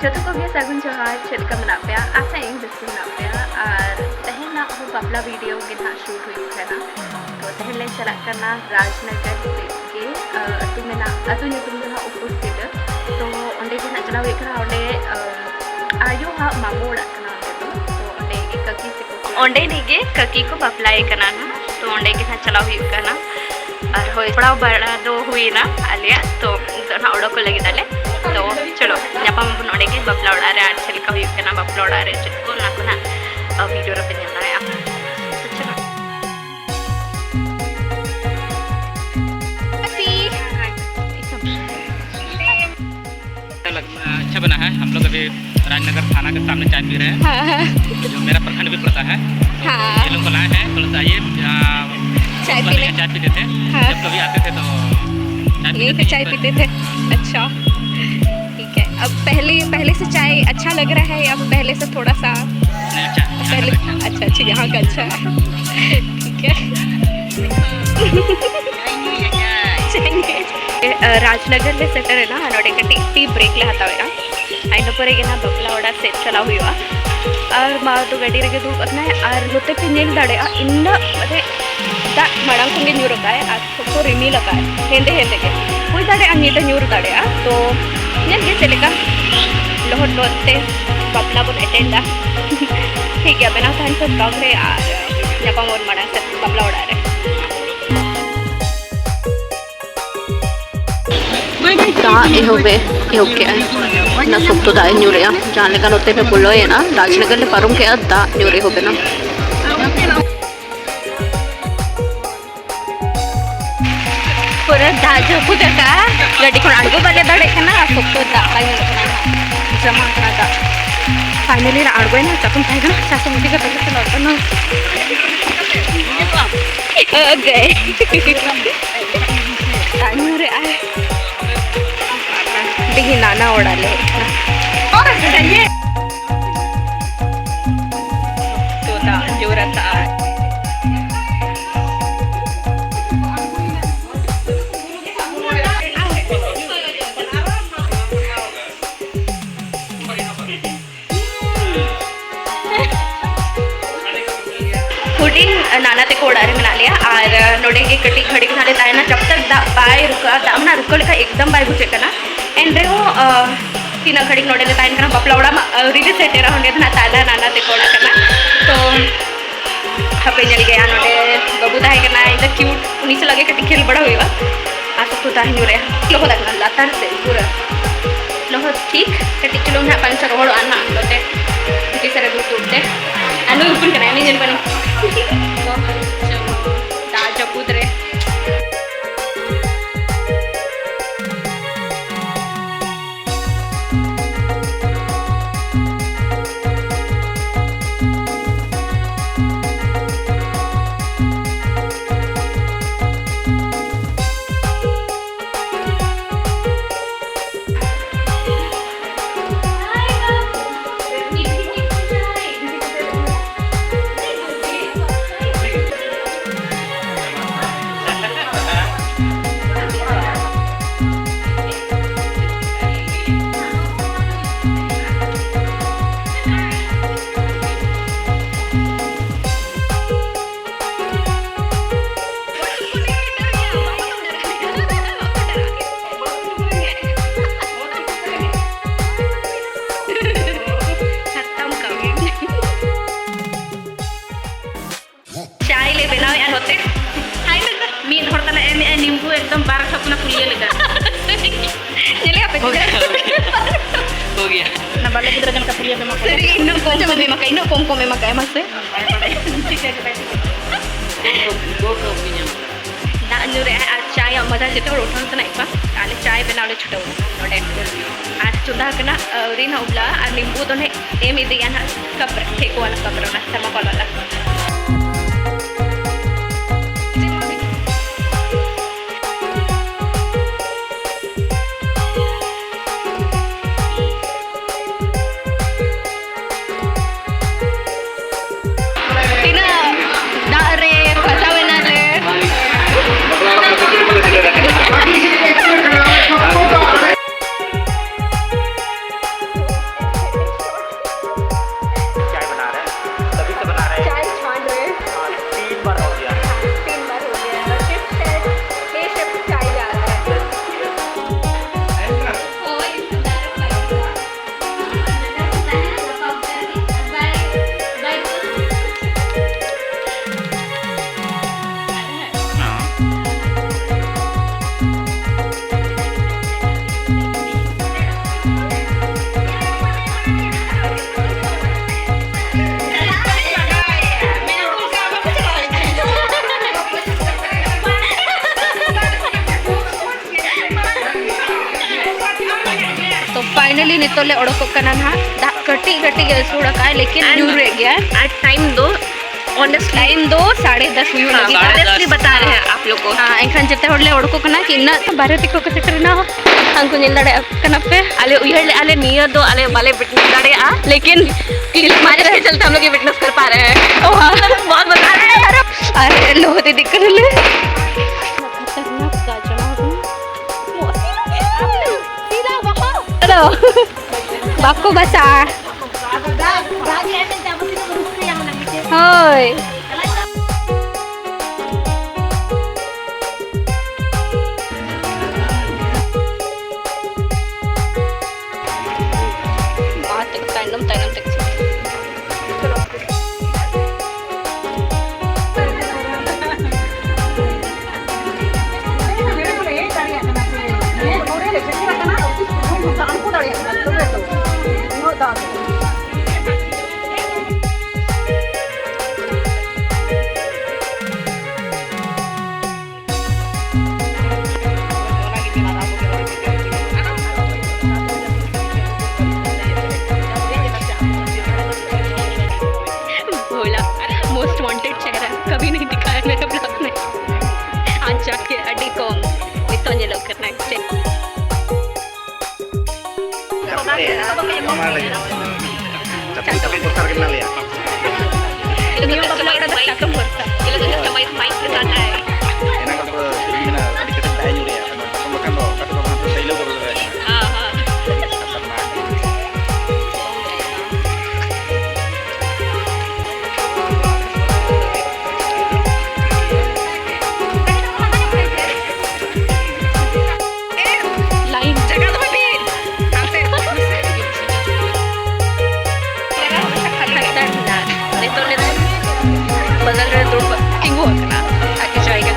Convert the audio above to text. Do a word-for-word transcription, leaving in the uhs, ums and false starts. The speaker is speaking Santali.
ᱡᱚᱛᱚ ᱠᱚᱜᱮ ᱥᱟᱹᱜᱩᱱ ᱡᱚᱦᱟᱨ᱾ ᱪᱮᱫ ᱞᱮᱠᱟ ᱢᱮᱱᱟᱜ ᱯᱮᱭᱟ? ᱟᱥᱟᱭᱟᱹᱧ ᱵᱮᱥ ᱜᱮ ᱢᱮᱱᱟᱜ ᱯᱮᱭᱟ᱾ ᱟᱨ ᱛᱮᱦᱮᱧᱟᱜ ᱦᱚᱸ ᱵᱟᱯᱞᱟ ᱵᱷᱤᱰᱤᱭᱳ ᱜᱮ ᱱᱟᱦᱟᱜ ᱥᱩᱴ ᱦᱩᱭᱩᱜ ᱠᱟᱱᱟ᱾ ᱛᱚ ᱛᱮᱦᱮᱧ ᱞᱮ ᱪᱟᱞᱟᱜ ᱠᱟᱱᱟ ᱨᱟᱡᱽᱱᱚᱜᱚᱨ ᱥᱮᱫ ᱜᱮ᱾ ᱟᱹᱛᱩ ᱢᱮᱱᱟᱜ, ᱟᱹᱛᱩ ᱧᱩᱛᱩᱢ ᱫᱚ ᱱᱟᱦᱟᱜ ᱩᱯᱚᱥᱛᱷᱤᱛ᱾ ᱛᱚ ᱚᱸᱰᱮ ᱜᱮ ᱱᱟᱦᱟᱜ ᱪᱟᱞᱟᱣ ᱦᱩᱭᱩᱜ ᱠᱟᱱᱟ᱾ ᱚᱸᱰᱮ ᱟᱭᱳ ᱦᱟᱜ ᱢᱟᱢᱩ ᱚᱲᱟᱜ ᱠᱟᱱᱟ ᱚᱸᱰᱮ ᱫᱚ᱾ ᱛᱚ ᱚᱸᱰᱮ ᱜᱮ ᱠᱟᱹᱠᱤ ᱥᱮ ᱠᱚ ᱚᱸᱰᱮ ᱱᱤᱡᱮ ᱠᱟᱹᱠᱤ ᱠᱚ ᱵᱟᱯᱞᱟᱭᱮ ᱠᱟᱱᱟ ᱱᱟᱦᱟᱜ᱾ ᱛᱚ ᱚᱸᱰᱮ ᱜᱮ ᱱᱟᱦᱟᱜ ᱪᱟᱞᱟᱣ ᱦᱩᱭᱩᱜ ᱠᱟᱱᱟ᱾ ᱟᱨ ᱦᱳᱭ, ᱥᱟᱯᱲᱟᱣ ᱵᱟᱲᱟ ᱫᱚ ᱦᱩᱭᱱᱟ ᱟᱞᱮᱭᱟᱜ᱾ ᱛᱚ ᱱᱤᱛᱚᱜ ᱱᱟᱦᱟᱜ ᱚᱰᱚᱠᱚᱜ ᱞᱟᱹᱜᱤᱫ ᱟᱞᱮ᱾ ᱛᱚ ᱪᱚᱞᱚ, ᱧᱟᱯᱟᱢ ᱟᱵᱚᱱ ᱚᱸᱰᱮ ᱜᱮ ᱵᱟᱯᱞᱟ ᱚᱲᱟᱜ ᱨᱮ᱾ ᱟᱨ ᱪᱮᱫ ᱞᱮᱠᱟ ᱦᱩᱭᱩᱜ ᱠᱟᱱᱟ ᱵᱟᱯᱞᱟ ᱚᱲᱟᱜ ᱨᱮ, ᱪᱮᱫ ᱠᱚ, ᱚᱱᱟ ᱠᱚ ᱱᱟᱦᱟᱜ ᱵᱷᱤᱰᱤᱭᱳ ᱨᱮᱯᱮ ᱧᱮᱞ ᱫᱟᱲᱮᱭᱟᱜᱼᱟ᱾ ᱛᱚ ᱪᱚᱞᱚ᱾ लग-, अच्छा बना है। हम लोग अभी राजनगर थाना के सामने चाय पी रहे हैं, हाँ, हाँ। जो मेरा प्रखंड भी पड़ता है। तो हाँ। ये लोग को लाए हैं, थोड़ा सा ये, आ, चाय पहले पीने। यहाँ चाय पीते थे। हाँ। जब कभी आते थे तो चाय यहीं पीते पे थे, चाय यहीं पे। पीते थे। अच्छा, ठीक है। अब पहले, पहले से चाय अच्छा लग रहा है या पहले से थोड़ा सा? नहीं, अच्छा, यहाँ का पहले अच्छा है। अच्छा, अच्छा, यहाँ का अच्छा है। ठीक है। जाएंगे। ᱮ, ᱨᱟᱡᱽᱱᱚᱜᱚᱨ ᱞᱮ ᱥᱮᱴᱮᱨ ᱮᱱᱟ᱾ ᱟᱨ ᱱᱚᱰᱮ ᱠᱟᱹᱴᱤᱡ ᱴᱤ ᱵᱨᱮᱠ ᱞᱮ ᱦᱟᱛᱟᱣ ᱮᱫᱟ᱾ ᱟᱨ ᱤᱱᱟᱹ ᱯᱚᱨᱮ ᱜᱮ ᱱᱟᱜ ᱵᱟᱯᱞᱟ ᱚᱲᱟᱜ ᱥᱮᱫ ᱪᱟᱞᱟᱣ ᱦᱩᱭᱩᱜᱼᱟ᱾ ᱟᱨ ᱢᱟ ᱫᱚ ᱜᱟᱹᱰᱤ ᱨᱮᱜᱮ ᱫᱩᱲᱩᱵ ᱟᱠᱟᱱᱟᱭ᱾ ᱟᱨ ᱱᱚᱛᱮ ᱯᱮ ᱧᱮᱞ ᱫᱟᱲᱮᱭᱟᱜᱼᱟ, ᱤᱱᱟᱹᱜ ᱢᱟᱱᱮ ᱫᱟᱜ ᱢᱟᱲᱟᱝ ᱠᱷᱚᱱ ᱜᱮ ᱧᱩᱨ ᱟᱠᱟᱫᱟᱭ᱾ ᱟᱨ ᱥᱚᱠᱛᱚ ᱨᱤᱢᱤᱞ ᱟᱠᱟᱫᱟᱭ, ᱦᱮᱸᱫᱮ ᱦᱮᱸᱫᱮ ᱜᱮ᱾ ᱦᱩᱭ ᱫᱟᱲᱮᱭᱟᱜᱼᱟ ᱧᱤᱫᱟᱹ ᱧᱩᱨ ᱫᱟᱲᱮᱭᱟᱜᱼᱟ᱾ ᱛᱚ ᱧᱮᱞ ᱜᱮ ᱪᱮᱫ ᱞᱮᱠᱟ ᱞᱚᱦᱚᱫ ᱞᱚᱦᱚᱫ ᱛᱮ ᱵᱟᱯᱞᱟ ᱵᱚᱱ ᱮᱴᱮᱱᱰᱟ᱾ ᱴᱷᱤᱠ ᱜᱮᱭᱟ, ᱵᱮᱱᱟᱣ ᱛᱟᱦᱮᱱ ᱯᱮ ᱵᱞᱚᱜ ᱨᱮ᱾ ᱟᱨ ᱧᱟᱯᱟᱢ ᱟᱵᱚᱱ ᱢᱟᱲᱟᱝ ᱥᱮᱫ ᱵᱟᱯᱞᱟ ᱚᱲᱟᱜ ᱨᱮ᱾ ᱫᱟᱜ ᱮᱦᱚᱵᱮ ᱮᱦᱚᱵ ᱠᱮᱜᱼᱟᱭ᱾ ᱚᱱᱟ ᱥᱚᱠᱛᱚ ᱫᱟᱜ ᱮ ᱧᱩᱨᱮᱜᱼᱟ᱾ ᱡᱟᱦᱟᱸ ᱞᱮᱠᱟ ᱱᱚᱛᱮ ᱞᱮ ᱵᱚᱞᱚᱭᱮᱱᱟ, ᱨᱟᱡᱽᱱᱚᱜᱚᱨ ᱞᱮ ᱯᱟᱨᱚᱢ ᱠᱮᱜᱼᱟ, ᱫᱟᱜ ᱧᱩᱨ ᱮᱦᱚᱵ ᱮᱱᱟ᱾ ᱯᱩᱨᱟᱹ ᱫᱟᱜ ᱡᱟᱹᱯᱩᱫ ᱟᱠᱟᱜᱼᱟ, ᱜᱟᱹᱰᱤ ᱠᱷᱚᱱ ᱟᱬᱜᱚ ᱵᱟᱞᱮ ᱫᱟᱲᱮᱭᱟᱜ ᱠᱟᱱᱟ, ᱟᱨ ᱥᱚᱠᱛᱚ ᱫᱟᱜ ᱵᱟᱭ ᱧᱩᱨᱩᱜ ᱠᱟᱱᱟ᱾ ᱡᱚᱢᱟ ᱠᱟᱱᱟ ᱫᱟᱜ᱾ ᱯᱷᱟᱭᱱᱟᱞᱤ ᱞᱮ ᱟᱬᱜᱚᱭᱮᱱᱟ, ᱪᱟᱛᱚᱢ ᱛᱟᱦᱮᱸ ᱠᱟᱱᱟ, ᱪᱟᱛᱚᱢ ᱤᱫᱤ ᱠᱟᱛᱮ ᱞᱮ ᱪᱟᱞᱟᱜ ᱠᱟᱱᱟ᱾ ᱜᱟᱹᱭ᱾ ᱫᱟᱜ ᱧᱩᱨᱮᱜᱼᱟᱭ᱾ ᱛᱮᱦᱮᱧ ᱱᱟᱱᱟ ᱚᱲᱟᱜ ᱞᱮ ᱦᱮᱡ ᱮᱱᱟ᱾ ᱛᱚ ᱫᱟᱜ ᱡᱳᱨ ᱟᱠᱟᱜᱼᱟᱭ᱾ ᱱᱟᱱᱟ ᱛᱮᱠᱚ ᱚᱲᱟᱜ ᱨᱮ ᱢᱮᱱᱟᱜ ᱞᱮᱭᱟ ᱟᱨ ᱱᱚᱰᱮ ᱜᱮ ᱠᱟᱹᱴᱤᱡ ᱜᱷᱟᱹᱲᱤᱡ ᱱᱟᱦᱟᱜ ᱞᱮ ᱛᱟᱦᱮᱱᱟ, ᱡᱟᱵ ᱛᱟᱠ ᱫᱟᱜ ᱵᱟᱭ ᱨᱩᱠᱟᱹᱜᱼᱟ᱾ ᱫᱟᱜ ᱢᱟ ᱱᱟᱦᱟᱜ ᱨᱩᱠᱟᱹ ᱞᱮᱠᱟ ᱮᱠᱫᱚᱢ ᱵᱟᱭ ᱵᱩᱡᱷᱟᱹᱜ ᱠᱟᱱᱟ, ᱮᱱ ᱨᱮᱦᱚᱸ ᱛᱤᱱᱟᱹᱜ ᱜᱷᱟᱹᱲᱤᱡ ᱱᱚᱰᱮ ᱞᱮ ᱛᱟᱦᱮᱱ ᱠᱟᱱᱟ᱾ ᱵᱟᱯᱞᱟ ᱚᱲᱟᱜ ᱢᱟ ᱟᱹᱣᱨᱤ ᱞᱮ ᱥᱮᱴᱮᱨᱟ, ᱚᱸᱰᱮ ᱫᱚ ᱱᱟᱦᱟᱜ ᱛᱟᱦᱮᱱᱟ ᱱᱟᱱᱟ ᱛᱮᱠᱚ ᱚᱲᱟᱜ ᱠᱟᱱᱟ᱾ ᱛᱚ ᱦᱟᱯᱮ ᱧᱮᱞ ᱜᱮᱭᱟ, ᱱᱚᱰᱮ ᱵᱟᱹᱵᱩ ᱛᱟᱦᱮᱸ ᱠᱟᱱᱟ, ᱤᱧ ᱫᱚ ᱠᱤᱭᱩᱴ, ᱩᱱᱤ ᱥᱟᱞᱟᱜ ᱜᱮ ᱠᱟᱹᱴᱤᱡ ᱠᱷᱮᱞ ᱵᱟᱲᱟ ᱦᱩᱭᱩᱜᱼᱟ᱾ ᱟᱨ ᱥᱩᱠᱩ ᱫᱟᱜ ᱧᱩ ᱨᱮ ᱞᱚᱦᱚᱫ ᱟᱠᱟᱱᱟ ᱞᱟᱛᱟᱨ ᱥᱮᱫ ᱯᱩᱨᱟᱹ ᱞᱚᱦᱚᱫ᱾ ᱴᱷᱤᱠ ᱠᱟᱹᱴᱤᱡ ᱪᱩᱞᱩᱝ ᱱᱟᱦᱟᱜ ᱯᱟᱧᱪᱟ ᱨᱚᱦᱚᱲᱚᱜᱼᱟ ᱱᱟᱦᱟᱜ ᱱᱚᱛᱮ ᱵᱷᱤᱛᱤᱨ ᱥᱮᱫ ᱨᱮ ᱫᱩᱲᱩᱵ ᱫᱩᱲᱩᱵ ᱛᱮ᱾ ᱟᱨ ᱱᱩᱭ ᱩᱯᱩᱱ ᱠᱟᱱᱟᱭ, ᱩᱱᱤ ᱧᱮᱞ ᱵᱟᱹᱱᱩᱭ᱾ ᱫᱟᱜ ᱡᱟᱹᱯᱩᱫ ᱨᱮ᱾ ᱠᱷᱟᱛᱟᱢ ᱠᱟᱹᱢᱤ᱾ ᱪᱟᱭ ᱞᱮ ᱵᱮᱱᱟᱣᱮᱫᱼᱟ ᱱᱚᱛᱮ᱾ ᱦᱟᱭ ᱢᱮ᱾ ᱢᱤᱫ ᱦᱚᱲ ᱛᱟᱞᱮ ᱮᱢᱮᱫᱼᱟ ᱱᱤᱢᱵᱩ, ᱮᱠᱫᱚᱢ ᱵᱟᱨ ᱴᱷᱚᱯ ᱚᱱᱟ ᱯᱩᱞᱤᱭᱟᱹ ᱞᱮᱠᱟ᱾ ᱧᱮᱞᱮᱫᱼᱟ ᱯᱮ? ᱦᱳᱭ, ᱦᱳᱭ᱾ ᱦᱳᱭ ᱜᱮᱭᱟ᱾ ᱚᱱᱟ ᱵᱟᱞᱮ ᱜᱤᱫᱽᱨᱟᱹ ᱡᱮ ᱞᱮᱠᱟ ᱯᱩᱞᱤᱭᱟᱹ ᱯᱮ ᱮᱢᱟ ᱠᱚᱣᱟ᱾ ᱥᱟᱹᱨᱤ ᱜᱮ, ᱤᱱᱟᱹᱜ ᱠᱚᱢ ᱠᱚᱢ ᱮᱢᱟ ᱠᱟᱜᱼᱟ, ᱤᱱᱟᱹᱜ ᱠᱚᱢ ᱠᱚᱢ ᱮᱢᱟ ᱠᱟᱜᱼᱟ, ᱢᱟᱥᱮ᱾ ᱫᱟᱜ ᱧᱩ ᱨᱮ ᱟᱨ ᱪᱟ ᱭᱟᱜ ᱢᱟᱡᱟ ᱡᱚᱛᱚ ᱦᱚᱲ ᱩᱴᱷᱟᱹᱣ ᱥᱟᱱᱟᱭᱮᱫ ᱠᱚᱣᱟ᱾ ᱟᱞᱮ ᱪᱟᱭ ᱵᱮᱱᱟᱣ ᱞᱮ ᱪᱷᱩᱴᱟᱹᱣ ᱱᱚᱰᱮ᱾ ᱟᱨ ᱪᱚᱸᱫᱟ ᱟᱠᱟᱱᱟ, ᱟᱹᱣᱨᱤ ᱱᱟᱜ ᱩᱵᱞᱟᱜᱼᱟ᱾ ᱟᱨ ᱱᱤᱢᱵᱩ ᱫᱚ ᱱᱟᱜ ᱮᱢ ᱤᱫᱤᱭᱟ ᱱᱟᱜ ᱠᱟᱯ ᱨᱮ, ᱴᱷᱮᱠᱚᱣᱟᱞᱟ ᱠᱟᱯ ᱨᱮ, ᱚᱱᱟ ᱛᱷᱟᱨᱢᱟᱠᱚᱞ ᱣᱟᱞᱟ᱾ ᱛᱤᱱᱟᱹᱜ ᱫᱟᱜ ᱨᱮ ᱯᱷᱟᱥᱟᱣ ᱮᱱᱟ ᱞᱮ᱾ चाय बना रहे हैं, तभी तो बना रहे हैं। Finally ᱱᱤᱛᱚᱜ ᱞᱮ ᱚᱰᱚᱠᱚᱜ ᱠᱟᱱᱟ ᱱᱟᱦᱟᱜ᱾ ᱫᱟᱜ ᱠᱟᱹᱴᱤᱡ ᱠᱟᱹᱴᱤᱡ ᱮ ᱟᱹᱥᱩᱲ ᱟᱠᱟᱫᱼᱟᱭ, ᱞᱮᱠᱤᱱ ᱧᱩᱨᱮᱜ ᱜᱮᱭᱟ᱾ ᱟᱨ time ᱫᱚ honestly, time ᱫᱚ ᱥᱟᱲᱮ ᱫᱚᱥ ᱦᱩᱭᱩᱜ ᱞᱟᱹᱜᱤᱫ᱾ Honestly ᱵᱟᱛᱟ ᱨᱮ ᱦᱮᱸ ᱟᱯ ᱞᱳᱜ ᱠᱚ᱾ ᱦᱮᱸ, ᱮᱱᱠᱷᱟᱱ ᱡᱚᱛᱚ ᱦᱚᱲ ᱞᱮ ᱚᱰᱚᱠᱚᱜ ᱠᱟᱱᱟ ᱠᱤ ᱤᱱᱟᱹᱜ ᱵᱟᱨᱦᱮ ᱛᱮᱠᱚ ᱠᱚ ᱥᱮᱴᱮᱨ ᱮᱱᱟ᱾ ᱩᱱᱠᱩ ᱧᱮᱞ ᱫᱟᱲᱮᱭᱟᱜ ᱠᱟᱱᱟ ᱯᱮ᱾ ᱟᱞᱮ ᱩᱭᱦᱟᱹᱨ ᱞᱮᱫᱼᱟ ᱞᱮ ᱱᱤᱭᱟᱹ ᱫᱚ ᱟᱞᱮ ᱵᱟᱞᱮ witness ᱫᱟᱲᱮᱭᱟᱜᱼᱟ, ᱞᱮᱠᱤᱱ ᱠᱤᱞᱤᱯ ᱢᱟᱨᱮ ᱠᱮ ᱪᱚᱞᱛᱮ ᱦᱟᱢ ᱞᱳᱜ ᱭᱮ witness ᱠᱟᱨ ᱯᱟ ᱨᱮ ᱦᱮᱸ᱾ ᱚ ᱦᱟᱸ᱾ ᱵᱚᱦᱩᱛ ᱢᱟᱡᱟ ᱟ ᱨᱟᱦᱟ ᱦᱟᱭ᱾ ᱟᱨ ᱞᱚᱦᱚᱫ ᱤᱫᱤᱜ ᱠᱟᱱᱟᱞᱮ᱾ ᱦᱮᱞᱳ᱾ ᱵᱟᱠᱚ ᱵᱟᱪᱟᱜᱼᱟ᱾ ᱦᱳᱭ᱾ ᱢᱟ ᱛᱚᱵᱮ ᱛᱟᱭᱱᱚᱢ ᱛᱟᱭᱱᱚᱢ ᱛᱮ᱾ भोला, most wanted चेहरा कभी नहीं दिखाया मेरे ब्लॉग में। आज जाके अडी कॉम, ᱱᱤᱛᱚᱜ ᱧᱮᱞᱚᱜ ᱠᱟᱱᱟ ᱪᱮᱫ? ᱱᱤᱭᱟᱹ ᱵᱟᱯᱞᱟ ᱚᱲᱟᱜ ᱫᱚ ᱪᱟᱛᱚᱢ ᱵᱷᱚᱨᱥᱟ᱾ ᱚᱱᱟ ᱠᱚᱫᱚ ᱪᱮᱫ ᱤᱧ ᱢᱮᱱᱟ, ᱟᱹᱰᱤ ᱠᱟᱹᱴᱤᱡ ᱫᱟᱜ ᱮ ᱧᱩᱨᱮᱜᱼᱟ, ᱵᱟᱠᱷᱟᱱ ᱫᱚ ᱚᱠᱟ ᱛᱮᱫᱚ ᱵᱟᱝ ᱰᱟᱭᱞᱚᱜ ᱵᱚᱞᱚ ᱫᱟᱲᱮᱭᱟᱜᱼᱟ᱾ ᱦᱮᱸ, ᱦᱮᱸ᱾ ᱠᱷᱟᱛᱟᱨᱱᱟᱠ᱾ ᱞᱟᱭᱤᱱ ᱡᱟᱭᱜᱟ ᱫᱚᱦᱚᱭ ᱵᱤᱱ᱾ ᱦᱟᱱᱛᱮ ᱠᱷᱟᱛᱟᱨᱱᱟᱠ᱾ ᱱᱤᱛᱚᱜ ᱞᱮ ᱵᱟᱜᱟᱞ ᱨᱮ ᱫᱩᱲᱩᱵ ᱛᱤᱸᱜᱩ ᱟᱠᱟᱱᱟ, ᱛᱟᱠᱤ ᱡᱟᱭᱜᱟ